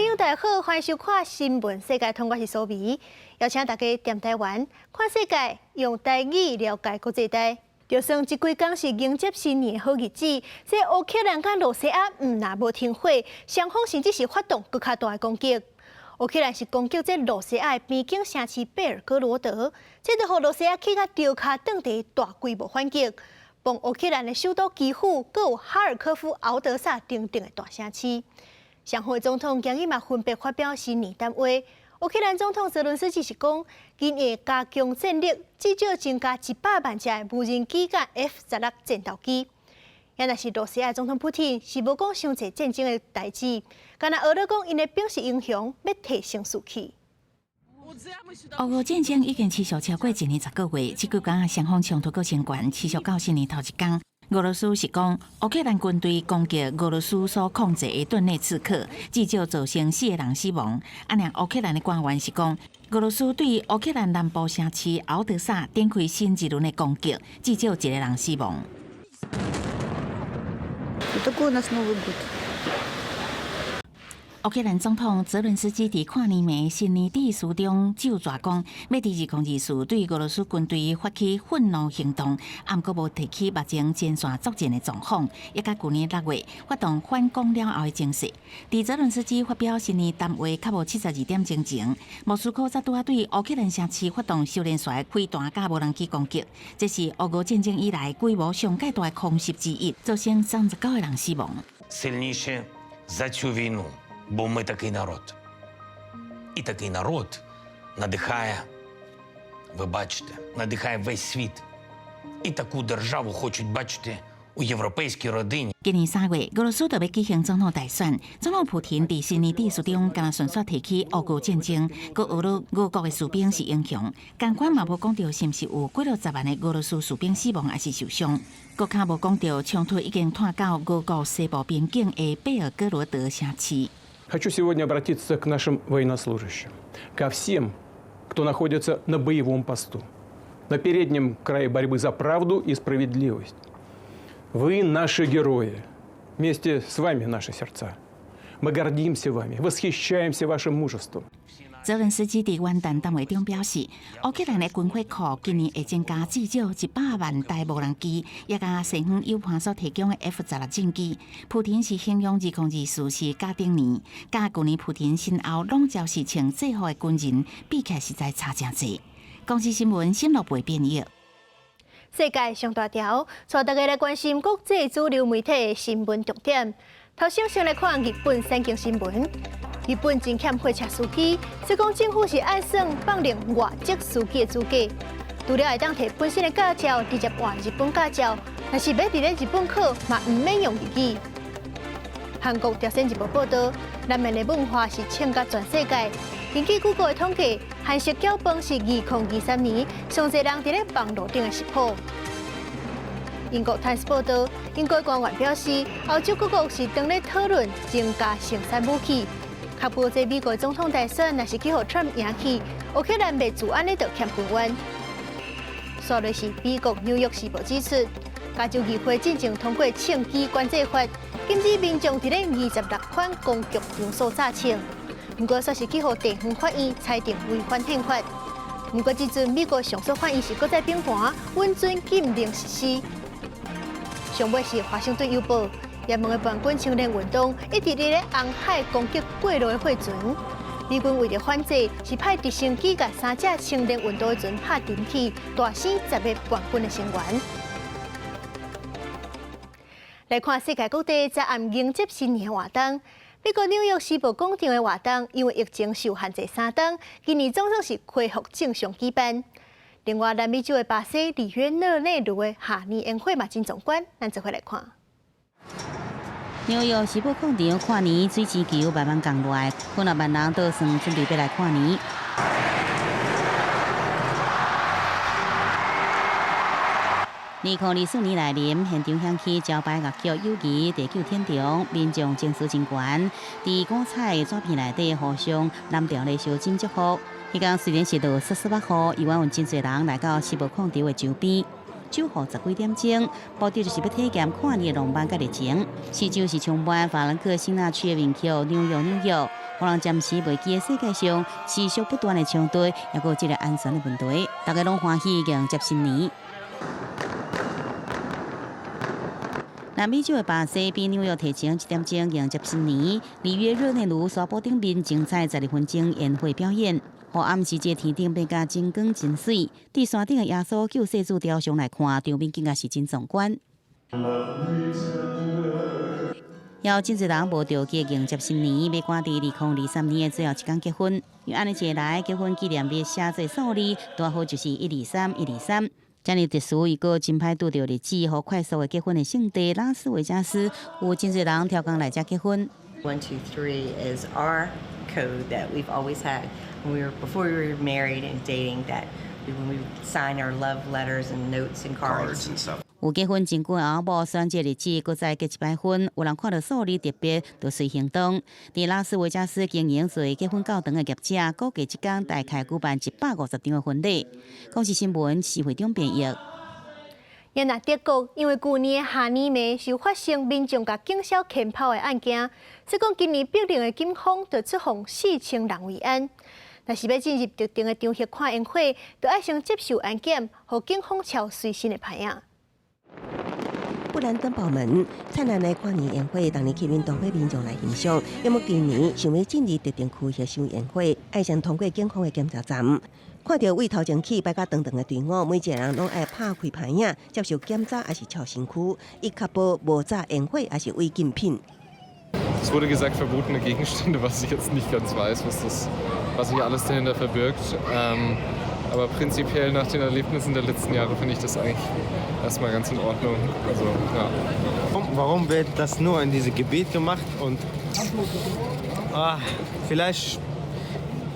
友大家好，歡迎收看《新聞世界通》，我是蘇眉，邀請大家踮台灣看世界，用台語了解國際大。就算這幾工是迎接新年的好日子，這烏克蘭佮羅西亞毋但無停火，雙方甚至是發動閣較大的攻擊。烏克蘭是攻擊這羅西亞的邊境城市貝爾哥羅德，這就予羅西亞氣甲著跤轉佇大規模反擊，攻烏克蘭的首都基輔，閣有哈爾科夫、敖德薩等等的大城市。雙方的總統今日嘛分別發表新年談話。烏克蘭總統澤倫斯基是講，𪜶會加強戰力，至少增加100萬隻無人機佮 F-16戰鬥機。也若是羅西亞總統普廷是無講傷濟戰爭的代誌，干焦學咧講𪜶的兵是英雄，欲提升士氣。俄烏戰爭已經持續超過一年10個月，這幾工雙方衝突閣升懸，持續到新年頭一工。俄羅斯是講，烏克蘭軍隊攻擊俄羅斯所控制的頓涅茨克，至少造成四個人死亡。啊，爾烏克蘭的官員是講，俄羅斯對烏克蘭南部城市敖德薩展開新一輪的攻擊，至少一個人死亡。 Такой у нас Новый год. 烏克蘭總統澤倫斯基佇跨年暝新年致辭中咒詛講，欲佇2024對俄羅斯軍隊發起憤怒行動，毋過無提起目前前線作戰的狀況，抑佮舊年6月發動反攻了後的情勢。佇澤倫斯基發表新年談話較無72點鐘前，莫斯科才拄仔對烏克蘭城市發動小連續飛彈佮無人機攻擊，這是烏俄戰爭以來規模上蓋大的空襲之一，造成39個人死亡。 Сильніші за цю війну, бо ми такий народ. І такий народ надихає, ви бачите, надихає весь світ. І таку державу хочуть бачити у європейській родині. 今年3月，俄羅斯就欲舉行總統大選。總統普廷佇新年致辭中，敢若順紲提起烏俄戰爭，閣學咧俄國的士兵是英雄。仝款嘛無講著是毋是有幾落十萬的俄羅斯士兵死亡抑是受傷。閣較無講著衝突已經拖到俄國西部邊境的貝爾哥羅德城市。 Хочу сегодня обратиться к нашим военнослужащим, ко всем, кто находится на боевом посту, на переднем крае борьбы за правду и справедливость. Вы наши герои. Вместе с вами наши сердца. Мы гордимся вами, восхищаемся вашим мужеством. 澤倫斯基佇元旦談話中表示，烏克蘭的軍火庫今年會增加至少100萬台無人機，抑佮西方友邦所提供的 F-16戰機。普廷是形容2024是甲頂年，佮舊年普廷身後攏總是穿制服的軍人比起來實在差誠濟。公視新聞新羅貝編譯。世界上大條，帶大家來關心國際主流媒體的新聞重點。頭先先來看日本產經新聞。日本真欠貨車司機，所以講政府是按算放任外籍司機的資格，除了會當提本身的駕照直接換日本駕照，若是欲佇咧日本考，嘛毋免用日語。韓國朝鮮日報報導，拉麵的文化是衝甲全世界。根據 Google 的統計，韓式餃飯是2023年上濟人佇咧網路頂的食譜。英國《泰斯》報導，英國官員表示，歐洲各國是當咧討論增加生產武器。確保這美國總統大選若是去予川普贏去，烏克蘭袂自按呢就欠軍援。紲落是美國紐約時報指出，加州議會進前通過槍支管制法，禁止民眾佇咧26款公共場所紮槍。毋過，煞是去予地方法院裁定違反憲法。毋過，這陣美國上訴法院是閣再反盤，允准禁令實施。上尾是華盛頓郵報，也門的叛軍青年運動一直佇咧紅海攻擊過路的貨船。美軍為著反制，是派直升機共三隻青年運動的船拍沉去，大死10個叛軍的成員。來看世界各地昨暗迎接新年活動。美國紐約時報廣場的活動，因為疫情受限制三冬，今年總算是恢復正常舉辦。另外，南美洲的巴西里約熱內盧的跨年煙火嘛真壯觀，咱做伙來看。紐約時報廣場跨年水晶球慢慢降落來，幾若萬人倒算準備欲來跨年。2024年來臨，現場響起招牌樂曲《友誼地久天長》，民眾情緒真懸，佇五彩紙片內底互相藍調的相親祝福。彼工雖然是落雪雪仔雨，依然有真濟人來到時報廣場的周邊。守候十幾點鐘，目的就是欲體驗跨年的浪漫佮熱情。四周是充滿法蘭克辛納屈的名曲《紐約紐約》，予人暫時袂記得世界上持續不斷的衝突，抑閣有這个安全的問題，大家攏歡喜迎接新年。南美洲的巴西比紐約提前一點鐘迎接新年，里約熱內盧沙坡頂面精彩12分鐘煙火表演，予暗時這天頂變甲真光真媠。佇山頂的耶穌救世主雕像來看，場面更加是真壯觀。有真濟人無著急迎接新年，欲趕佇2023年的最後一工結婚。因為按呢一來，結婚紀念日寫做數字，拄好就是一二三一二三。遮爾特殊，伊閣真歹拄著日子，予快速的結婚的聖地拉斯維加斯，有真濟人刁工來遮結婚。 One two three is our code that we've always had when we were before we were married and dating. That when we would sign our love letters and notes and cards and stuff. 有結婚真久的翁某選這日子，閣再結一擺婚。有人看著數字特別，就隨行動。佇拉斯維加斯經營做結婚教堂的業者，估計這工大概舉辦150場的婚禮。公視新聞施會長編譯。若德國因為舊年的下年暝就發生民眾共警消牽跑的案件，所以講今年柏林的警方就出動4000人維安。若是欲進入特定的場合看煙火，就愛先接受安檢，予警方抄隨身的牌仔。布蘭登堡門燦爛的跨年煙火，逐年吸引大批民眾來欣賞。那麼今年想欲進入特定區域賞煙火，愛先通過警方的檢查站。看著對頭前起排甲長長的隊伍，每一个人攏愛拍開牌仔，接受檢查，抑是抄身軀，以確保無炸煙火，抑是違禁品。 Es wurde gesagt, verbotene Gegenstände, was ich jetzt nicht ganz weiß, was sich alles dahinter verbirgt. Aber prinzipiell nach den Erlebnissen der letzten Jahre finde ich das eigentlich erstmal ganz in Ordnung. Also, ja. Warum wird das nur in diesem Gebiet gemacht? Und ah, vielleicht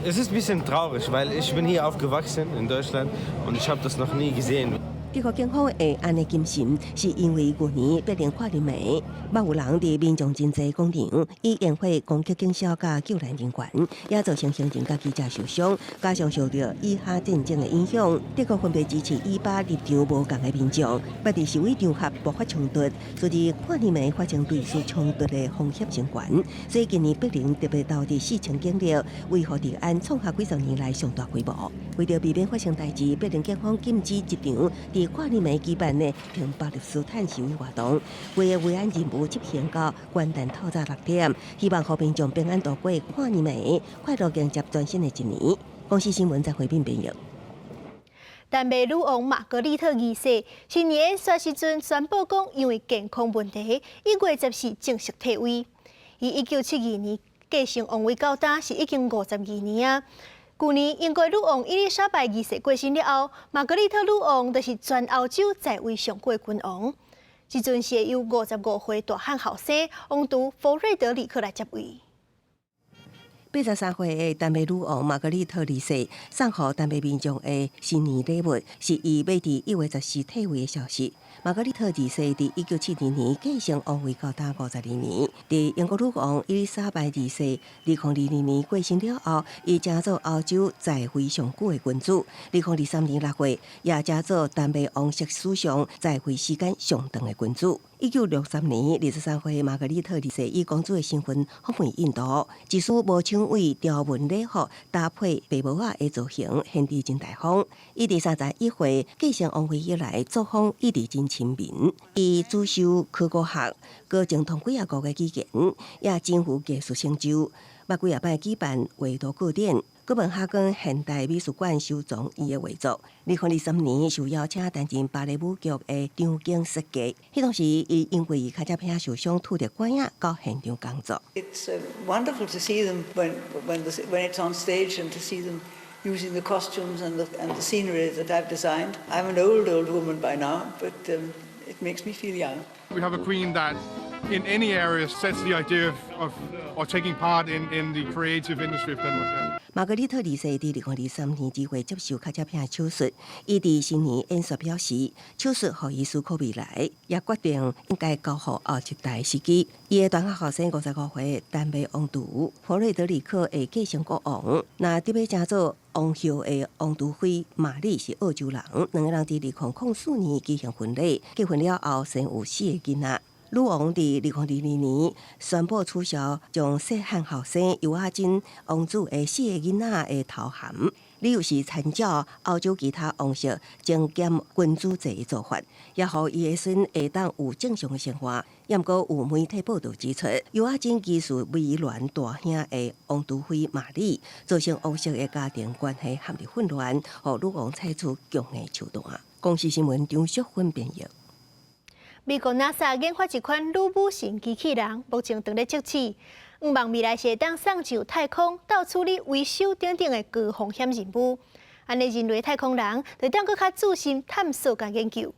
es ist ein bisschen traurig, weil ich bin hier aufgewachsen in Deutschland und ich habe das noch nie gesehen. 德國警方會按呢謹慎，是因為舊年柏林跨年暝，捌有人佇民眾真濟廣場以煙火攻擊警消佮救難人員，也造成行人佮記者受傷，加上受著以哈戰爭的影響，德國分別支持以巴立場無仝的民眾，捌佇示威場合爆發衝突，所以跨年暝發生類似衝突的風險上懸。所以今年柏林特別投入4000警力，維護治安，創下幾十年來上大規模。為著避免發生代誌，柏林警方禁止這場佇跨年暝舉辦的挺巴勒斯坦示威活動，規个維安任務執行到元旦透早6點，希望予民眾平安度過跨年暝，快樂迎接全新的一年。公視新聞在回面編譯。丹麥女王瑪格麗特二世新年演說時陣宣布講，因為健康問題，1月14正式退位。伊1972年繼承王位到今是已經52年啊。舊年英國女王伊麗莎白二世過身了後，瑪格麗特女王就是全歐洲在位上久的君王。這陣是由55歲大漢後生王儲弗瑞德里克來接位。83歲的丹麥女王瑪格麗特二世送予丹麥民眾的新年禮物，是伊欲佇1月14退位的消息。瑪格麗特二世佇1972年繼承王位到今52年，佇英國女王伊麗莎白二世2022年過身了後，伊成做歐洲在位上久的君主。2023年6月，也成做丹麥王室史上在位時間上長的君主。1963年，23歲瑪格麗特二世以公主的身份訪問印度，一身無搶位條紋禮服搭配白帽仔的造型，顯得真大方。伊佇31歲繼承王位以來，作風一直真親民。伊主修考古學，閣精通幾仔國的語言，也真有藝術成就。捌幾仔擺舉辦畫圖個展，哥本哈根現代美術館收藏伊的畫作。2023年受邀請擔任芭蕾舞劇的場景設計，彼當時伊因為跤脊骿受傷，拄著拐仔到現場工作。 It's wonderful to see them when it's on stage and to see them using the costumes and the scenery that I've designed. I'm an old, old woman by now, but it makes me feel young. We have a queen that in any area sets the idea of or taking part in the creative industry of Denmark. Yeah. 瑪格麗特二世佇2023年2月接受跤脊骿手術，伊佇新年演說表示，手術予伊思考未來，也決定應該交予後一代時機。伊的大漢後生55歲丹麥王儲弗瑞德里克會繼承國王，若得欲成做王后的王儲妃瑪麗是澳洲人，兩个人佇2004年舉行婚禮，結婚了後生有四个囡仔。女王佇2022年宣布取消將細漢後生尤亞金王子的四个囡仔的頭銜，理由是參照歐洲其他王室精簡君主制的做法，也予伊的孫會當有正常的生活。毋過有媒體報導指出，尤亞金其實威廉大兄的王儲妃瑪麗，造成王室的家庭關係陷入混亂，予女王採取強硬手段。公視新聞張淑芬編譯。美國 NASA 研發一款魯姆神機器人，目前正咧測試，向望未來是會當送上太空，鬥處理維修等等的高風險任務。按呢人類太空人就當閣較注心探索佮研究。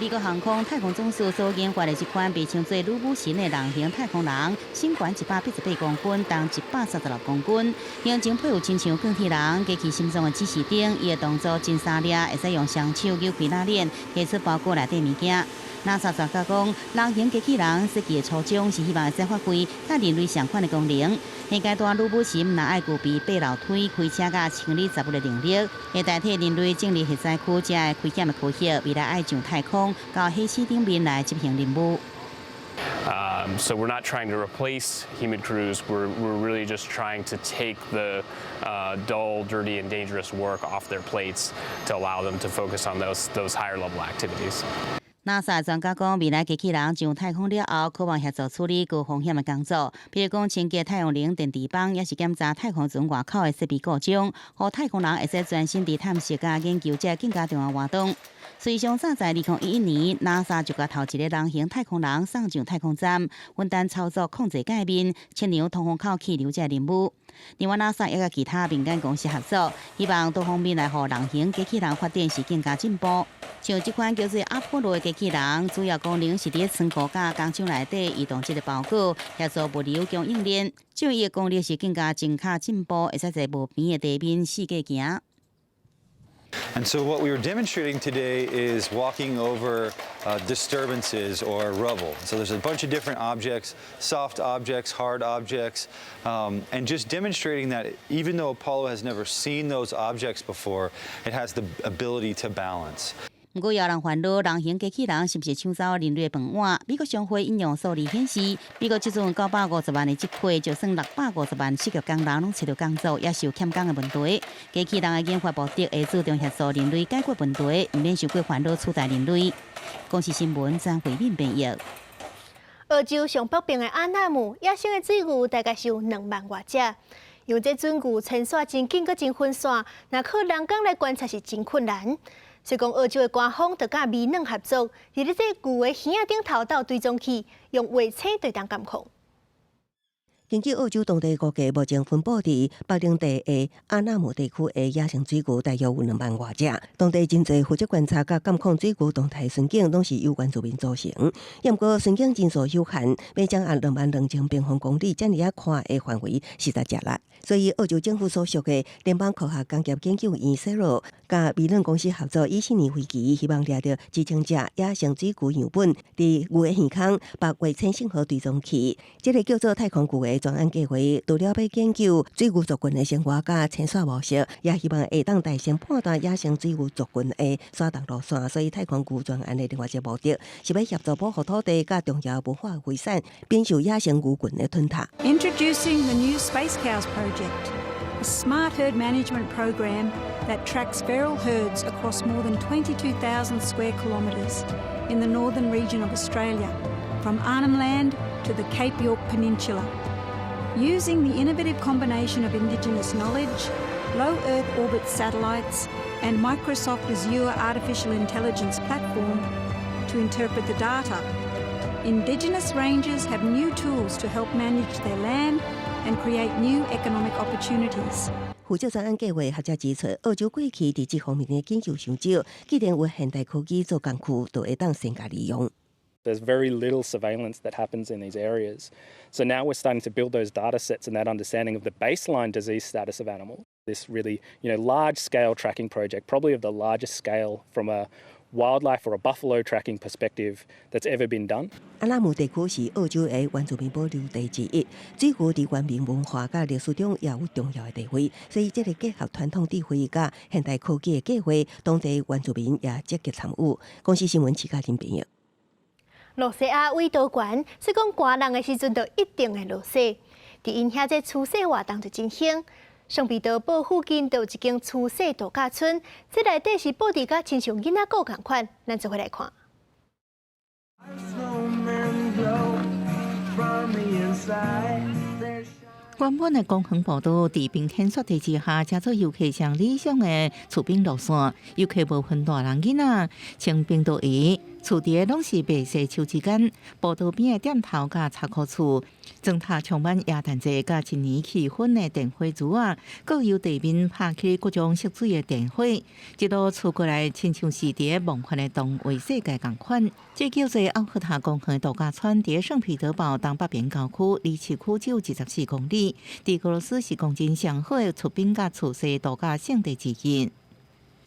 美國航空太空總署所研發的這款被稱做魯姆神的人形太空人，身懸188公斤，重136公斤，胸前配有親像鋼鐵人機器心臟的指示燈，伊的動作真沙掠，會使用雙手扭開拉鏈，提出包裹內底物件。NASA 專家講，人形機器人設計的初衷是希望會使發揮佮人類相款的功能。現階段魯姆神若愛具備爬樓梯、開車佮清理雜物的能力，會代替人類整理核災區這个危險的科學，未來愛上太空到火星頂面來執行任務。 So we're not trying to replace human crews. We're really just trying to take the dull, dirty, and dangerous work off their plates to allow them to focus on those higher level activities. NASA 專家講，未來機器人上太空了後，可望協助處理高風險的工作，比如講清潔太陽能電池板，抑是檢查太空船外口的設備故障，予太空人會使專心佇探索佮研究這更加重要活動。事實上，早在2011年，NASA 就共頭一个人形太空人送上太空站，分擔操作控制界面、測量通風口氣流這个任務。另外，NASA 也佮其他民間公司合作，希望多方面來予人形機器人發展是更加進步。像這款叫做阿波羅的機器人，主要功能是佇倉庫佮工廠內底移動這个包裹，協助物流供應鏈。這伊的功力是更加精巧進步，會使在無邊的地面四界行。 And so what we were demonstrating today is walking over disturbances or rubble. So there's a bunch of different objects, soft objects, hard objects, and just demonstrating that even though Apollo has never seen those objects before, it has the ability to balance. 毋過，有人煩惱人形機器人是毋是搶走人類飯碗？美國商會引用數字顯示，美國這陣950萬的職缺，就算650萬失業工人攏揣著工作，也是有欠工的問題。機器人的研發目的會自動協助人類解決問題，毋免傷過煩惱取代人類。公視新聞張惠敏編譯。澳洲上北邊的阿納姆野生的水牛大概是有2萬外隻，因為這準牛遷徙真緊，閣真分散，若靠人工來觀察是真困難。所以講，澳洲的官方就佮微軟合作，佇咧這牛的耳仔頂頭鬥追蹤器，用衛星對當監控。根據澳洲當地估計，目前分布佇北領地的阿納姆地區的野生水牛大約有2萬外隻。當地真濟負責觀察佮監控水牛動態巡警，攏是由原住民組成。毋過巡警人數有限，欲掌握22,000平方公里遮爾仔寬的範圍，實在吃力。所以澳洲政府所屬的聯邦科學工業研究院 CSIRO 佮微軟公司合作，以四年為期，希望掠著幾千隻野生水牛樣本，佇牛的耳孔綁衛星信號追蹤器。這个叫做太空牛的專案計劃，除了欲研究水牛族群的生活佮遷徙模式，也希望會當代先判斷野生水牛族群的徙動路線。所以太空牛專案的另外一個目的，是欲協助保護土地佮重要文化遺產，免受野生牛群的吞噬。 Introducing the new Space Cows project, a smart herd management program that tracks feral herds across more than 22,000 square kilometres in the northern region of Australia, from Arnhem Land to the Cape York Peninsula. Using the innovative combination of Indigenous knowledge, low Earth orbit satellites, and Microsoft Azure artificial intelligence platform to interpret the data, Indigenous rangers have new tools to help manage their land and create new economic opportunities. 負責專案計劃學者指出，澳洲過去佇這方面的研究傷少，既然有現代科技做工具，就會當善加利用。 There's very little surveillance that happens in these areas. So now we're starting to build those data sets and that understanding of the baseline disease status of animals. This really large scale tracking project, probably of the largest scale from a wildlife or a buffalo tracking perspective that's ever been done. 阿納姆地區是澳洲的原住民保留地之一，水牛佇原民文化佮歷史中也有重要的地位，所以這个結合傳統智慧佮現代科技的計劃，當地原住民也積極參與。公視新聞徐嘉玲編譯。露西亞緯度懸，所以講寒人的時陣就一定會落雪。佇𪜶遐這除雪活動就真興。聖彼得堡附近就有一間除雪度假村，這內底是布置甲親像囡仔故仝款，咱做伙來看。 Snowmen glow from the inside. 原本的公園步道佇冰天雪地之下，成做遊客上理想的除冰路線。遊客無分大人囡仔，穿冰刀鞋，厝佇的攏是白色樹枝間，步道邊的店頭佮車庫厝，磚頭充滿耶誕節佮新年氣氛的電火柱仔，閣由地面拍起各種色水的電火，一路出過來，親像是佇夢幻的動畫世界仝款。這叫做奧赫塔公園度假村，佇聖彼得堡東北邊郊區，離市區只有24公里。佇俄羅斯是公認上好的除冰佮除雪度假勝地之一。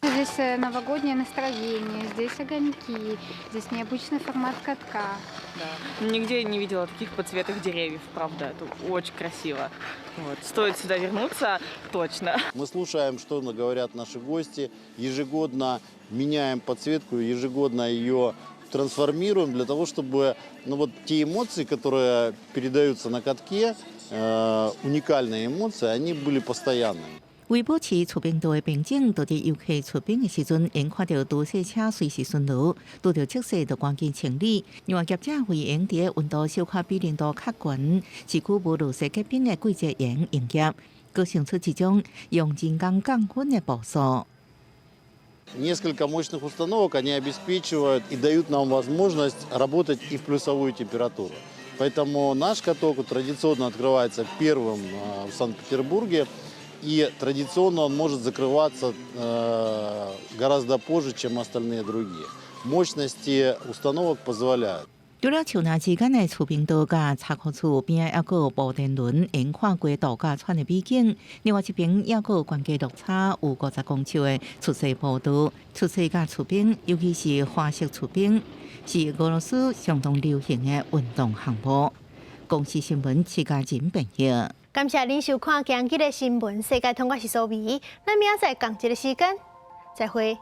Здесь новогоднее настроение, здесь огоньки, здесь необычный формат катка. Да. Нигде не видела таких подсветок деревьев, правда, это очень красиво. Вот. Стоит сюда вернуться, точно. Мы слушаем, что говорят наши гости, ежегодно меняем подсветку, ежегодно ее трансформируем для того, чтобы, ну, вот те эмоции, которые передаются на катке, уникальные эмоции, они были постоянными. 為保持除冰道的平靜，就佇遊客除冰的時陣，會看著除雪車隨時巡邏，拄著積雪就趕緊清理。另外，業者為用佇溫度小可比零度較懸，市區無落雪結冰的季節會用營業，閣想出一種用人工降溫的步數。 Несколько мощных установок, они обеспечивают и дают нам возможность работать и в плюсовую температуру. Поэтому наш каток традиционно открывается первым в Санкт-Петербурге. И традиционно он может закрываться гораздо позже, чем остальные другие. Мощности установок позволяют. 除了樹林之間的除冰道佮車庫厝邊仔，猶閣有步電輪，沿看過度假村的美景。另外一邊猶閣有懸崖落差有50公尺的除雪步道，除雪佮除冰，尤其是花式除冰，是俄羅斯相當流行的運動項目。公視新聞，徐家仁編譯。感謝您收看今日的新聞世界通，我是蘇美，咱明仔載仝一个時間，再會。